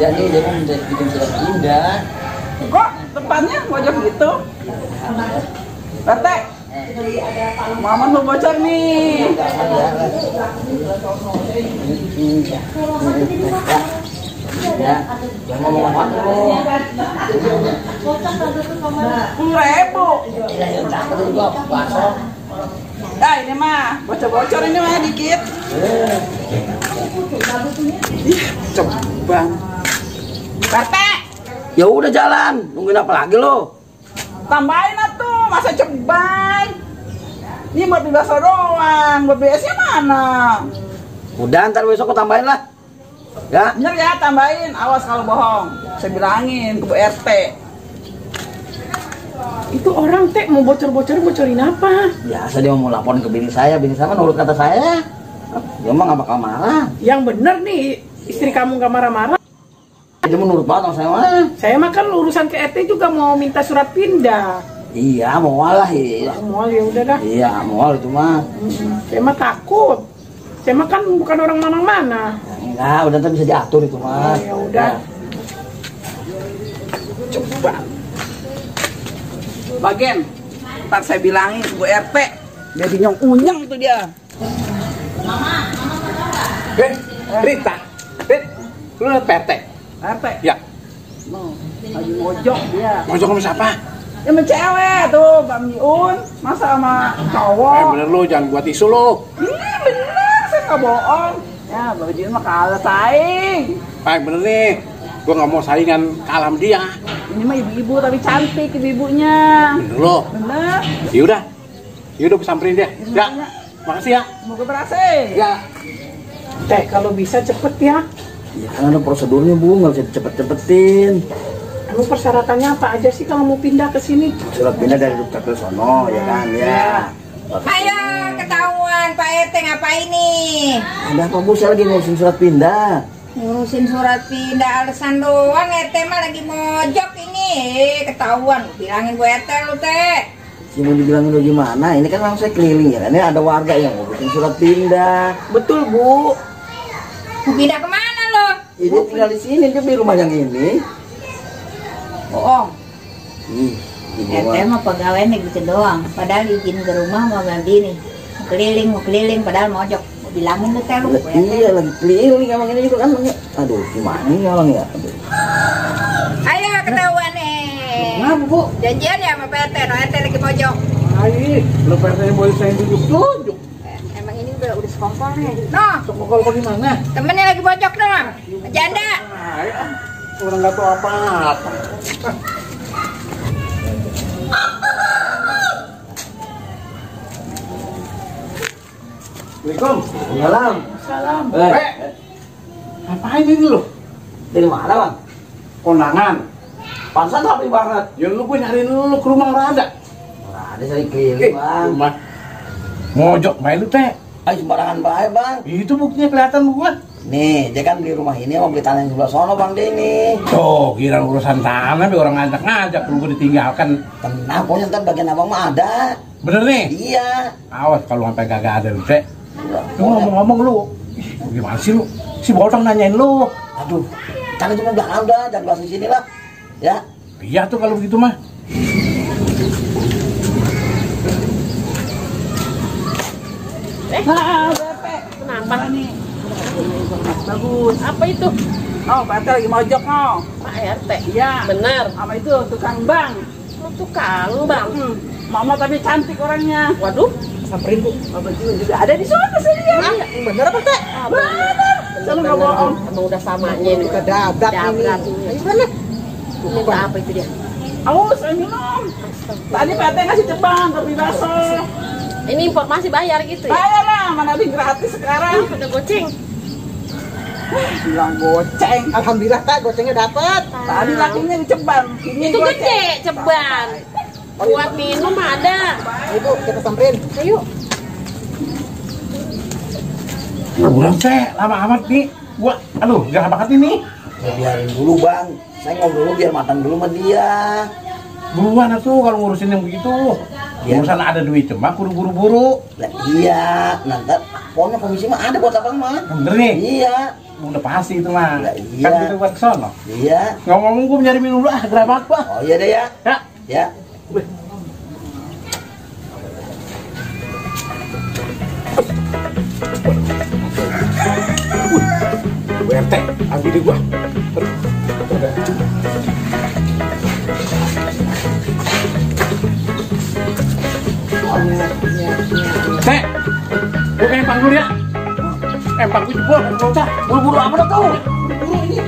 Jadi dia mau bikin surat pindah. Kok tempatnya mojok gitu? Pak RT, Maman mau bocor nih. Ya, jangan ngomong apa-apa lu. 10.000. Ya, yang cakep juga bakso. Nah ini mah bocor-bocor ini mah dikit. Ih, ceban. Pak RT, Ya udah jalan, nungguin apa lagi lo? tambahin atuh, masa ceban. Ini buat beli bakso doang, buat beli esnya mana? Udah ntar besok aku tambahin lah. Ya, Bener ya, tambahin. Awas kalau bohong. Saya bilangin ke Bu RT. Itu orang teh mau bocorin apa? biasa dia mau laporin ke bini saya kan nurut kata saya. Dia mah gak bakal marah. Yang bener nih, istri kamu gak marah-marah. Dia mau nurut banget sama saya mah. Saya mah kan urusan ke RT juga mau minta surat pindah. Iya, mau lah iya. Mau ya udah dah. Iya, mau itu mah. Saya mah takut. Saya mah kan bukan orang mana-mana. Enggak, udah ntar bisa diatur itu mah. Ya udah. Coba. Bagian. Ntar saya bilangin ke Bu RT. Jadi unyang itu dia. Rita, lu liat PT? RT. Ya. No, lagi mojok dia. Mojok sama siapa? Ya sama cewek tuh, Bang Miun. Masa sama cowok? Bener lu, jangan buat isu lu. Iya bener, saya nggak bohong. Ya, Bang Miun mah kalah saing. Bener nih, gua nggak mau saingan kalah sama dia. Ini mah ibu-ibu tapi cantik ibu-ibunya. Bener lu. Bener. Yaudah, gue samperin dia. Ya, makasih ya. Semoga berhasil. Ya. Teh kalau bisa cepet ya. Ya kan ada prosedurnya bu, nggak bisa cepet-cepetin. Kamu persyaratannya apa aja sih kalau mau pindah ke sini? Surat pindah dari Dukcapil sono, ya kan ya. Ayo ketahuan Pak RT ngapain nih? Ada apa bu? Saya lagi ngurusin surat pindah. Ngurusin surat pindah alasan doang, RT mah lagi mojok ini. Ketahuan, bilangin Bu RT lu teh. Si mau dibilangin lu gimana? Ini kan memang saya keliling ya. Ini ada warga yang ngurusin surat pindah. Betul bu. Mau pindah kemana lo? Ini tinggal di sini, dia beli rumah yang ini. Bohong. Ih, RT mah pegawainya gitu doang. Padahal izin ke rumah mau begini. Mau keliling, padahal mojok. Mau bilangin lu teh lu. Bu RT. Iya lagi keliling emang ini juga kan. Aduh, gimana nih orang ya? Aduh. Ayo ketahuan nih. Kenapa bu? Janjian ya sama Pak RT, no RT lagi mojok. Ayo, lu PT boleh saya tunjuk. Emang ini udah sekongkol nih. Noh, Sekongkol bagaimana? temennya lagi mojok dong. Janda. Ayo, orang nggak tahu apa-apa. Assalamualaikum. Salam. Salam. Ngapain ini lu? Dari mana bang? Kondangan. Pansan rapi banget. Ya lu gue nyariin lu ke rumah orang ada. Nah, ada saya keliling bang. Rumah. Mojok main lu teh. Ayo sembarangan baik bang. Itu buktinya kelihatan gua. Nih, dia kan beli rumah ini mau beli tanah yang sebelah sono bang dia ini. Tuh, kira urusan tanah, orang ngajak-ngajak, lu gue ditinggalkan. Tenang, pokoknya ntar bagian abang mah ada. Bener nih? Iya. Awas kalau sampai kagak ada lu, Teh. Iya, Lu ngomong-ngomong lu, gimana sih lu? Si Botong nanyain lu. Aduh, kan itu mau belakang udah, jangan bahas di sini lah. Ya. Iya tuh kalau begitu mah. Nah, BP. Kenapa? Nih. Bagus. Apa itu? Oh, Pak RT lagi mojok, no. Pak RT. Iya. Benar. Sama itu tukang bank. Tukang bang. Mama tapi cantik orangnya. Waduh, samperin bu. Bapak juga ada di sana sih dia. Bener apa teh? Bener. Sama nggak bohong. Emang udah samanya ini. Kedadak ini. Ayo mana? Minta apa itu dia? Awas, saya minum. Tadi Pak RT ngasih ceban, tapi bakso. Ini informasi bayar gitu ya? Bayar lah, mana ada yang gratis sekarang. Udah goceng. Bilang goceng. Alhamdulillah kak, gocengnya dapat. Tadi lakinya di ceban. Ini Itu goceng. gede ceban. Buat minum ada. Ibu, kita samperin. Ayo. Bulan Teh, lama amat nih. Gua, aduh, gak banget ini. Ya, biarin dulu bang. Saya ngobrol dulu biar matang dulu sama dia. Buruan atuh kalau ngurusin yang begitu. Iya. Urusan ada duit cuma buru-buru. Lah, iya, nanti teleponnya komisi mah ada buat abang mah. Bener nih? Iya. Udah pasti itu mah. Ya, iya. Kan kita buat kesono. Iya. Ngomong-ngomong gue nyari minum dulu gerabak Pak. Oh iya deh ya. Ya. Ya. WRT, ambil di gua. Teh, gua empang dulu ya. Empang gua jebol, nggak usah. Buru-buru apa dah kau? Buru ini.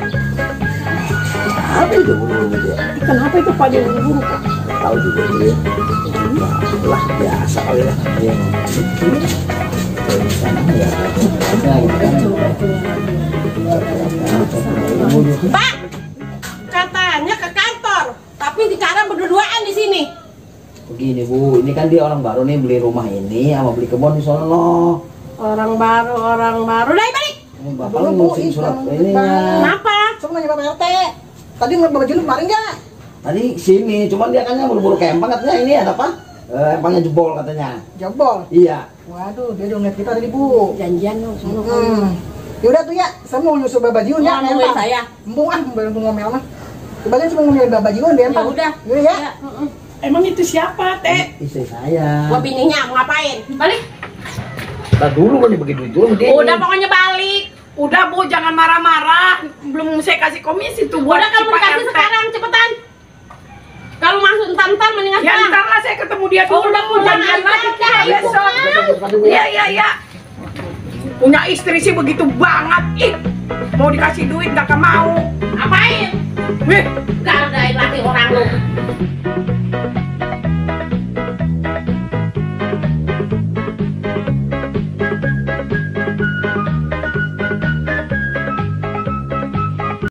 Apa itu buru-buru dia? Kenapa itu Pak jadi buru Pak? Tahu juga dia. Lah biasa kali ya. Iya. Pak, katanya ke kantor, tapi sekarang berduaan di sini. Begini Bu, ini kan dia orang baru nih beli rumah ini sama beli kebun di sono. Orang baru. Udah balik. Ini Bapak ngurusin surat ininya. Kenapa? Cuma nanya Bapak RT. Tadi mau Bapak Junu kemarin nggak? Tadi sini, cuman dia kan buru-buru ke empang katanya ini ada apa? Empangnya jebol katanya. Jebol. Iya. Waduh, dia udah ngeliat kita tadi Bu. Janjian lu sama Yaudah tuh ya, saya mau nyusul Bapak Junu ya. Mau nungguin saya? Embung bantu ngomel mah. Kebanyakan cuma ngomelin Bapak Junu di empang. Ya udah. Yaudah ya. Emang itu siapa Teh? Istri saya. Gua bininya mau ngapain? Balik. Nah dulu kan begitu dulu begini. Udah pokoknya balik. Udah Bu, jangan marah-marah. Belum saya kasih komisi tuh buat Udah kamu si Pak dikasih RT. sekarang cepetan. Kalau masuk entar mendingan Ya sekarang. ntar lah saya ketemu dia dulu. Udah Bu, janjian pulang lagi aja, kita ibu besok. mau. Iya. Punya istri sih begitu banget. Ih, mau dikasih duit gak mau. Ngapain? Wih, Gak ada latih orang lu.